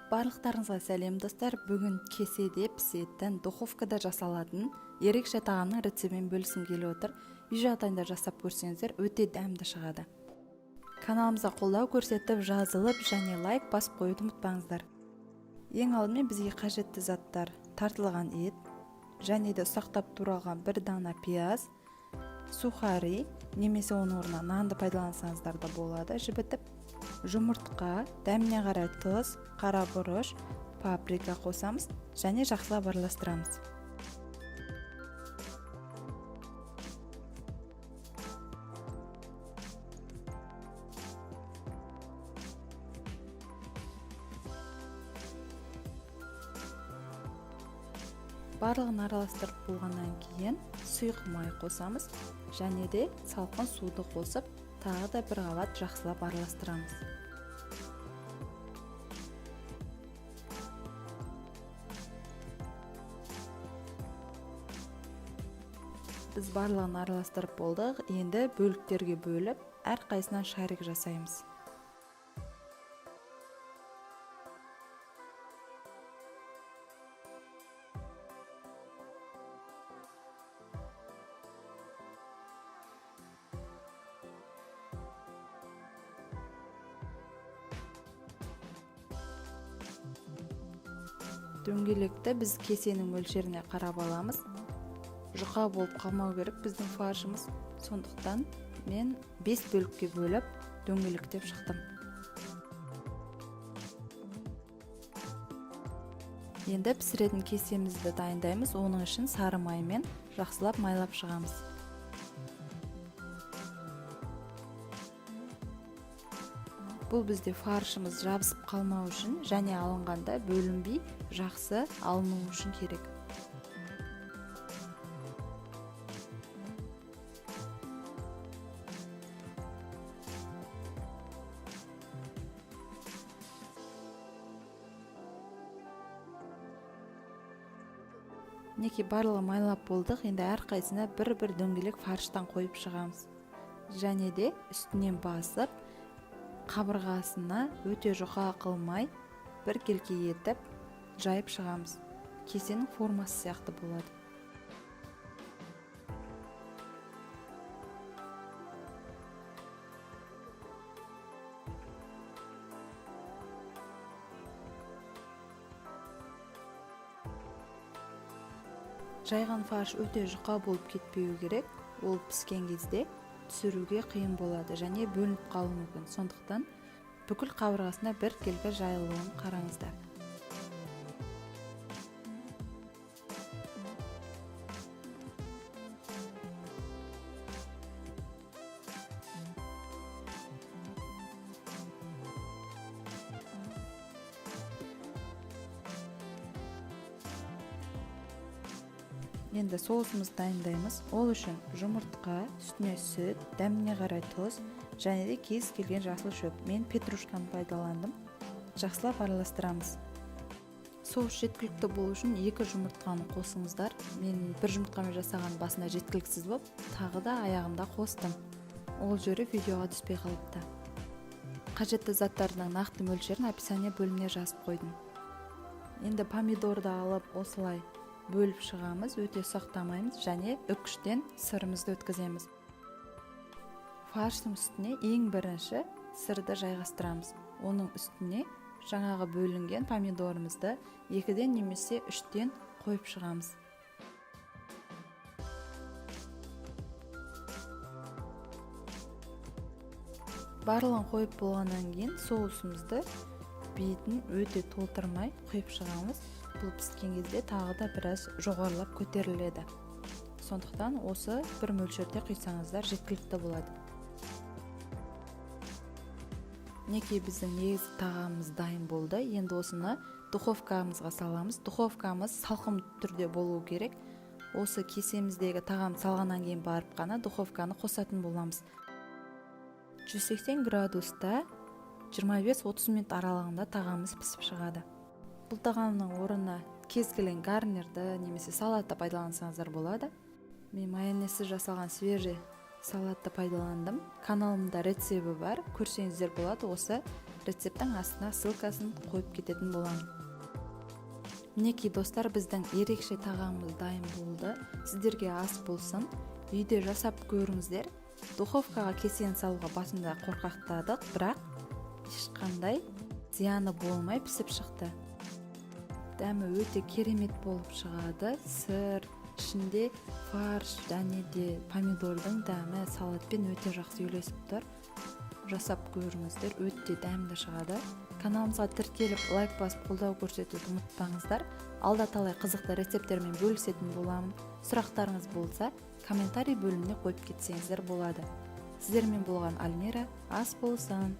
Барлықтарыңызға сәлем, достар! Бүгін кеседе пісетін, духовкада жасалатын ерекше тағамның рецептімен бөліскім келіп отыр. Үй жағдайында жасап көрсеңіздер, өте дәмді шығады. Каналымызға қолдау көрсетіп, жазылып және лайк басып қоюды ұмытпаңыздар. Ең алдымен бізге қажетті заттар: тартылған ет және де ұсақтап туралған бір дана пияз, сухари немесе оның орнына нанды пайдалансаңыздар да болады жібітіп, жұмыртқа, дәміне қарай тұз, қара бұрыш, паприка қосамыз және жақсылап араластырамыз. Барлығын араластырып болғаннан кейін сұйық май қосамыз және де салқын суды қосып, тағы да бір қабат жақсылап араластырамыз. Біз барлығын араластырып болдық. Енді бөліктерге бөліп, әрқайсысынан шарик жасаймыз. Дөңгелекті біз кесенің мөлшеріне қарап аламыз. Жұқа болып қалмау керек біздің фаршымыз. Сондықтан мен 5 бөлікке бөліп, дөңгелектеп шықтым. Енді пісіретін кесемізді дайындаймыз. Оның үшін сары маймен жақсылап майлап шығамыз. Бұл бізде фаршымыз жабысып қалмау үшін және алынғанда бөлінбей жақсы алыну үшін керек. Мінекей, барлығы майлап болдық. Енді әрқайсысына бір-бір дөңгелек фарштан қойып шығамыз. Және де үстінен басып, қабырғасына өте жұқа қылмай, біркелкі етіп жайып шығамыз. Кесенің формасы сияқты болады. Жайған фарш өте жұқа болып кетпеуі керек. Ол піскен кезде түсіруге қиын болады және бөлініп қалуы мүмкін. Сондықтан бүкіл қабырғасына біркелкі жайылуын қараңыздар. Енді соусымызды дайындаймыз. Ол үшін жұмыртқа, үстіне сүт, дәміне қарай тұз және де кез келген жасыл шөп. Мен петрушканы пайдаландым. Жақсылап араластырамыз. Соус жеткілікті болу үшін 2 жұмыртқаны қосыңыздар. Мен бір жұмыртқамен жасаған басында жеткіліксіз болып, тағы да аяғында қостым. Ол жері видеоға түспей қалыпты. Қажетті заттардың нақты мөлшерін описание бөліміне жазып қойдым. Енді помидорды алып, осылай бөліп шығамыз, өте ұсақтамаймыз және үкіштен сырымызды өткіземіз. Фарштың үстіне ең бірінші сырды жайғастырамыз. Оның үстіне жаңағы бөлінген помидорымызды 2-ден немесе 3-тен қойып шығамыз. Барлығын қойып болғаннан кейін соусымызды бетін өте толтырмай құйып шығамыз. Бұл піскен кезде тағы да біраз жоғарылап көтеріледі. Сондықтан осы бір мөлшерде құйсаңыздар, жеткілікті болады. Мінекей, біздің негізгі тағамымыз дайын болды. Енді осыны духовкамызға саламыз. Духовкамыз салқын түрде болуы керек. Осы кесеміздегі тағам салғаннан кейін барып қана духовканы қосатын боламыз. 180 градуста 25-30 минут аралығында тағамымыз пісіп шығады. Бұл тағамның орнына кез келген гарнирді немесе салатты пайдалансаңыздар болады. Мен майонезсіз жасалған свежий салатты пайдаландым. Каналымда рецепті бар, көрсеңіздер болады осы Рецепттің астына ссылкасын қойып кететін боламын. Мінекей, достар, біздің ерекше тағамымыз дайын болды. Сіздерге ас болсын, үйде жасап көріңіздер. Духовкаға кесені салуға басында қорқақтадық, бірақ ешқандай зияны болмай пісіп шықты. Дәмі өте керемет болып шығады. Сыр, ішінде фарш және де помидордың дәмі салатпен өте жақсы үйлесіп тұр. Жасап көріңіздер, өте дәмді шығады. Каналымызға тіркеліп, лайк басып, қолдау көрсетуді ұмытпаңыздар. Алда талай қызықты рецепттермен бөлісетін боламын. Сұрақтарыңыз болса, комментарий бөліміне қойып кетсеңіздер болады. Сіздермен болған Альмира. Ас болсын!